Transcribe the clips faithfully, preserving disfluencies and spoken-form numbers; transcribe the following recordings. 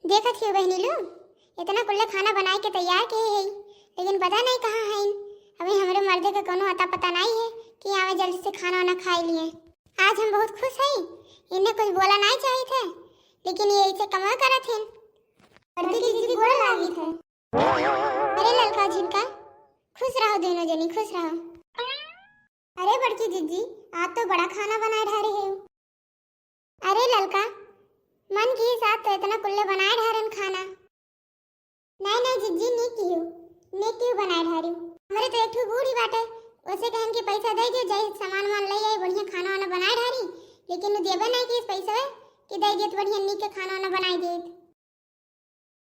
देखत हियो बहिनी लोग, इतना कुल्ले खाना बनाए के तैयार किहे है, लेकिन पता नहीं कहाँ हइन। अभी हमरे मर्दे के कोनो अता पता नहीं है कि आवे जल्दी से खाना वाना खाए लिए। आज हम बहुत खुश हई, इन्हें कुछ बोला नहीं चाहिए थे, लेकिन ये ऐसे कमा करत हैं। बड़की जीजी गोड़ लागित है। अरे ललका झिनका, खुश रहो दोनों जनी, खुश रहो। अरे बड़की जीजी, आप तो बड़ा खाना बनाए ढारे हो। अरे ललका, मन की हिसाब तो इतना कुल्ले बनाए ढारन खाना। नहीं नहीं जिज्जी, नी कियो, नी कियो बनाए ढारी। हमरे तो एक ठो बूढ़ी बाटे, उसे कहन के पैसा दे दे, जाई सामान वामान ले आई, बढ़िया खाना वाना बनाए ढारी, लेकिन वो देबे नहीं किस पैसा कि दे देत बढ़िया नीक के खाना वाना बनाए देत।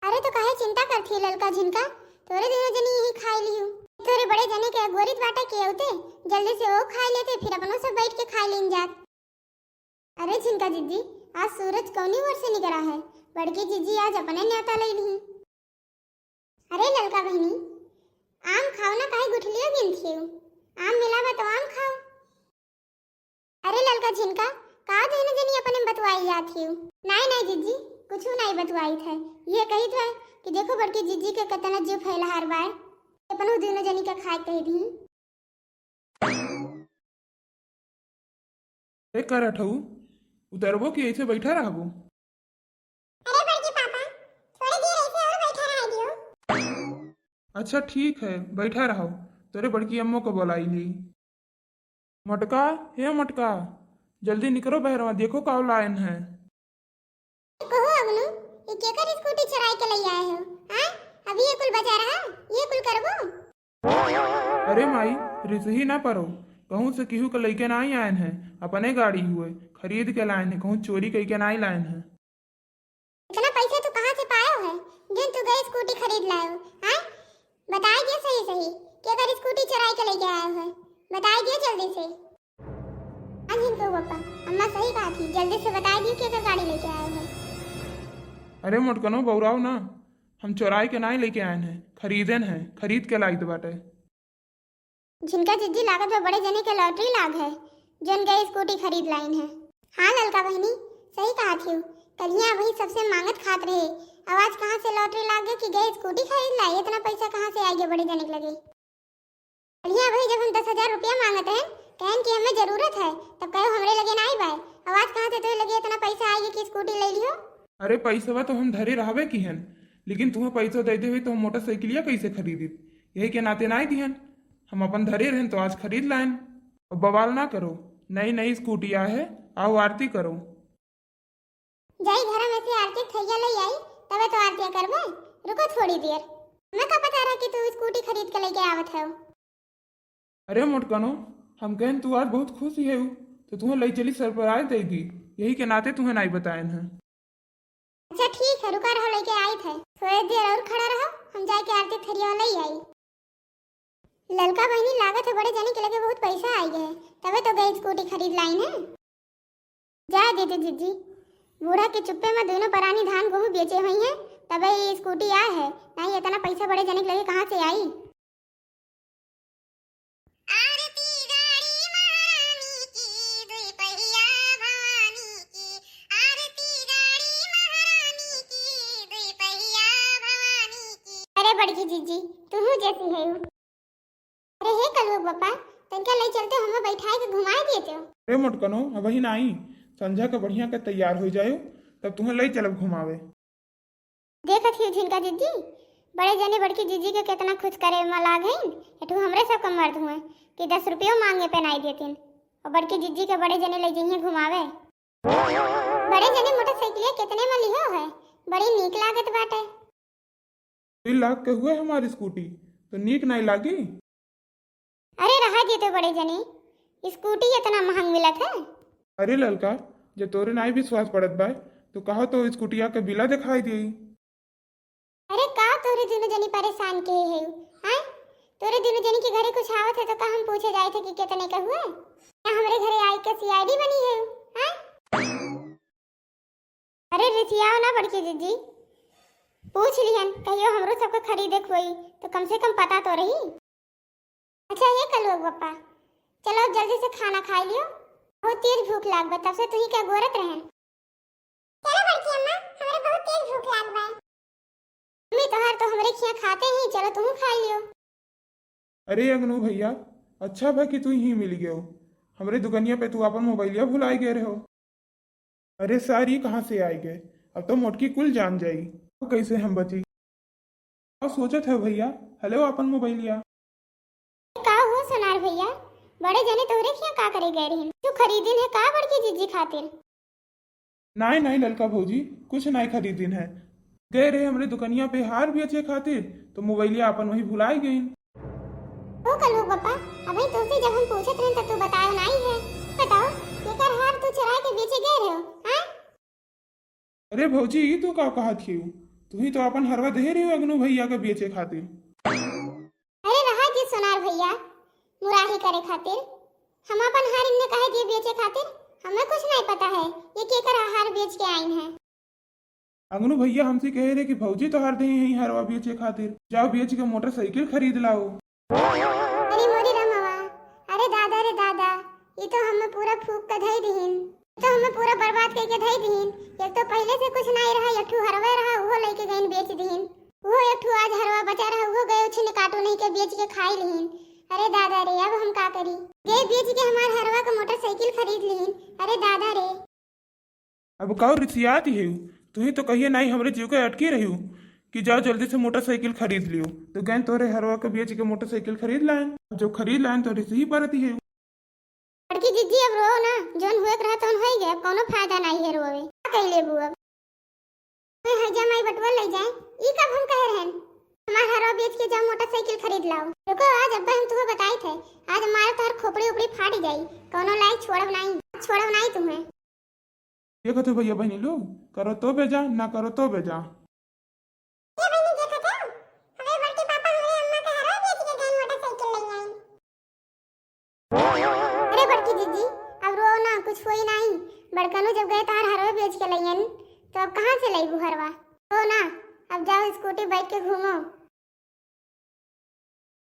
अरे तो काहे चिंता करती है ललका झिनका, तोरे दोनों जनी यही खाई लियो। तोरे बड़े जने के अगोरित बाटे के होते, जल्दी से वो खाई लेते, फिर अपनों सब बैठ के खाई लेन जात। अरे झिनका जिज्जी, आज सूरज कौनी ओर से निकला है? बड़की जिज्जी आज अपने न्योता ले ली। अरे ललका बहिनी, आम खाओ ना, काहे गुठलियो गिनथियो? आम मिलावा तो आम खाओ। अरे ललका झिनका, का दोनों जनी अपने में बतुआई जात हियो? नाई नाई जिज्जी, कुछ नाई बतुआई थे। ये कही थे कि देखो बड़की जिज्जी के कितना जीव फैला हर बार, अपनो दोनों जनी के खाए कह दी। ए, का रठऊ, उतरबो कि ऐसे बैठा रहबो? अरे बड़की पापा, थोड़ी देर ऐसे और बैठा रह दियो। अच्छा ठीक है, बैठा रहो, तोरे बड़की अम्मो को बुलाई ली। मटका, हे मटका, जल्दी निकरो बहरवा, देखो का लायन है। कहो अगनू, ये केकर स्कूटी चुराई के ले आए हो? हाँ, अभी ये कुल बचा रहा, ये कुल करबो? अरे माई, रिसही ना परो, कहूँ से केहू के लइके नाई आयन है, अपने गाड़ी हुए, खरीद के लायन है, कहूँ चोरी कइके नाई लायन है। इतना पैसा तू कहाँ से पायो है, जिन तू गए स्कूटी खरीद लायो, हाँ? बताई दियो सही सही, केकर स्कूटी चुराई के लइके आयो है, बताई दियो जल्दी से। आज इनको पापा, अम्मा सही कहा थी, जल्दी से बताई दियो केकर गाड़ी लइके आयो है। अरे मोटकनो, बौराओ ना, हम चोराई के नाई लइके आयन है, खरीदन है, खरीद के लाइत बाटे। झिनका जिज्जी, लागत बा बड़े जने के लॉटरी लाग है, जोन गए स्कूटी खरीद लाइन है। हाँ ललका बहिनी, सही कहा थी, कलिया वही सबसे मांगत खात रहे, अब आज कहाँ से लॉटरी लाग गए कि गए स्कूटी खरीद लाई, इतना पैसा कहाँ से आई गए बड़े जने के लगे? कलिया वही जब हम दस हजार रुपया मांगत हैं, कहन कि हमें जरूरत है, तब कहो हमरे लगे नाई बाय, अब आज कहाँ से तोरे लगे इतना पैसा आई गए कि स्कूटी ले लियो? अरे पैसवा तो हम धरे रहबे किहन, लेकिन तुम्हें पैसा दे देवे तो हम मोटरसाइकिलिया कैसे खरीदित? यही के नाते नाई दिहन, हम अपन धरे रहन तो आज खरीद लायन। अब बवाल ना करो, नई नई स्कूटी आए है, आओ आरती करो। जाई घर में से आरती थैया ले आई, तबे तो आरती करबे। रुको थोड़ी देर, हमें का पता रहा कि तू स्कूटी खरीद के लेके आवत है। अरे मोटकनो, हम कहन तू आज बहुत खुश ही है, तो तुम्हें ले चली सरप्राइज दे दी, यही के नाते तुम्हें नाई बतायन है। अच्छा ठीक है, रुका रहो, लेके आई थे। थोड़े देर और खड़ा रहो, हम जाके आरती थरिया ले आई। ललका बहिनी, लागत है बड़े जने के लगे बहुत पैसा आई गए, तबे तो गए स्कूटी खरीद लाइन है। जा दीदी जिज्जी, बूढ़ा के चुप्पे में दोनों परानी धान गेहूं बेचे हुई हैं, तबे ये स्कूटी आ है, नहीं इतना पैसा बड़े जने के लगे कहाँ से आई? आरती गाड़ी महारानी की, दुई पहिया भवानी की, आरती गाड़ी महारानी की, दुई पहिया भवानी की। अरे बड़की जीजी, तुहू जैसी है। अरे हे कलुआ बापा, तनका ले चलते हमें बैठाए के घुमाए देते हो। अरे मोटकनो, अबही नाई, संझा के बढ़िया के तैयार हो जायो, तब तुम्हें ले चलब घुमावे। देखत ही झिनका जिज्जी, बड़े जने बड़की जिज्जी के कितना खुश करे में लाग हईन। एठू हमरे सब के मर्द हुए कि दस रुपयो मांगे पे नाई देतिन, और बड़की जिज्जी के बड़े जने ले जइहे घुमावे। बड़े जने मोटरसाइकिलिया कितने में लिहो है, बड़ी नीक लागत बाटे। तीन लाख के हुए हमारी स्कूटी, तो नीक नाई लागी? अरे रहा देते बड़े जने, स्कूटी इतना महंग मिलत है। अरे ललका, जब तोरे नाई विश्वास पड़त बा, तो कहा तो स्कूटिया के बिला दिखाई दिए। अरे का तोरे दोनों जनी परेशान के है, हैं? तोरे दोनों जनी के घरे कुछ आवत है तो का हम पूछे जाए थे कि कितने का हुआ? या हमरे घरे आई के सीआईडी बनी है, हैं? अरे रिसियाओ ना बड़की जीजी, पूछ लिहन, कहियो हमरो सबके खरीदे के होई तो कम से कम पता तो रही। अच्छा ये कलुआ बापा, चलो जल्दी से खाना खाई लियो, बहुत तेज भूख लाग बा, तब से तुही के गोरत रहन। चलो बड़की अम्मा, हमरे बहुत तेज भूख लाग बा। क्या खाते ही, चलो तुम खा लियो। अरे अंगनू भैया, अच्छा भा कि तू ही मिल गयो। हमरे दुकनिया पे तू आपन मोबाइलिया भुलाए गए रहो। अरे सारी कहाँ से आए गए, अब तो मोटकी कुल जान जाई। अब कैसे हम बची? और सोचत है भैया, हेलो आपन मोबाइलिया। का हो सोनार भैया, बड़े जने तोहरे खिया का करे गए रहिन? तू खरीदिन है का बड़की जिज्जी खातिर? नाई नाई ललका भौजी, कुछ नाई खरीदिन है। गए रहे हमरे दुकनिया पे हार बेचे खातिर, तो मोबाइलिया आपन वही भुलाई गईन। ओ कलू पापा, अबे तोसे जब हम पूछत रहन त तू बतायो नाई है। बताओ, केकर हार तू चुराए के बेचे गए रहो, हाँ? अरे भौजी, ई तू का कहत हियू? तू ही तो आपन हरवा दे रही हो अगनू भैया के बेचे खातिर। अरे रहा जी सोनार भैया, मुराही करे खातिर। हम आपन हार इनने कहे दिए बेचे खातिर, हमें कुछ नहीं पता है ये केकर हार बेच के आइन है। अंगनू भैया हमसे कहे रहे कि भौजी तोहार दे ही हरवा बेचे खातिर, जाओ बेच के मोटरसाइकिल खरीद लाओ। अरे मोरी रमवा, अरे दादा रे दादा, ये तो हमें पूरा फूक के धई दिहिन, ये तो हमें पूरा बर्बाद करके धई दिहिन। एक तो पहले से कुछ नहीं रहा, एक ठू हरवा रहा, वो लेके गईन बेच दिहिन। वो एक ठू आज हरवा बचा रहा, वो गए उछिन काटू नहीं के बेच के खाई लिहिन। अरे दादा रे, अब हम का करी? दे बेच के हमार हरवा के मोटरसाइकिल खरीद लिहिन। अरे दादा रे। अब काऊ रिसियात ही हऊ? तुही तो कहिए नाई हमरे जीव के अटकी रही हऊ कि जाओ जल्दी से मोटरसाइकिल खरीद लियो। तो गैन तोरे हरवा के बेच के मोटरसाइकिल खरीद लायन। अब जब खरीद लायन तो रिसही परती है। बड़की जिज्जी अब रो ना, जौन हुए के रहा तौन होई गए, अब कौनो फायदा नाई है रोवे। का कही लेबू अब? मैं है जा माई बटुआ ले जाए, ई कब हम कहे रहन? हमार हरवा बेच के जाओ मोटरसाइकिल खरीद लाओ। रुको आज अब्बा हम तुहे बताई थे, आज मार तोहर खोपड़ी उपड़ी फाट जाई, कौनो लायक छोड़ब नाई, छोड़ब नाई तुम्हें। देखत हो भैया बहनी लोग, करो तो बेजा, ना करो तो बेजा। ये बहनी देखत हो, हमारे बड़के पापा हमारे अम्मा का हरवा बेच के गए मोटरसाइकिल ले आए। अरे बड़की जिज्जी, अब रो ना, कुछ होई नाई। बड़कनू जब गए तार हरवा बेच के लइयन, तो अब कहाँ से लईबू हरवा? रो ना, अब जाओ स्कूटी बैठ के घूमो।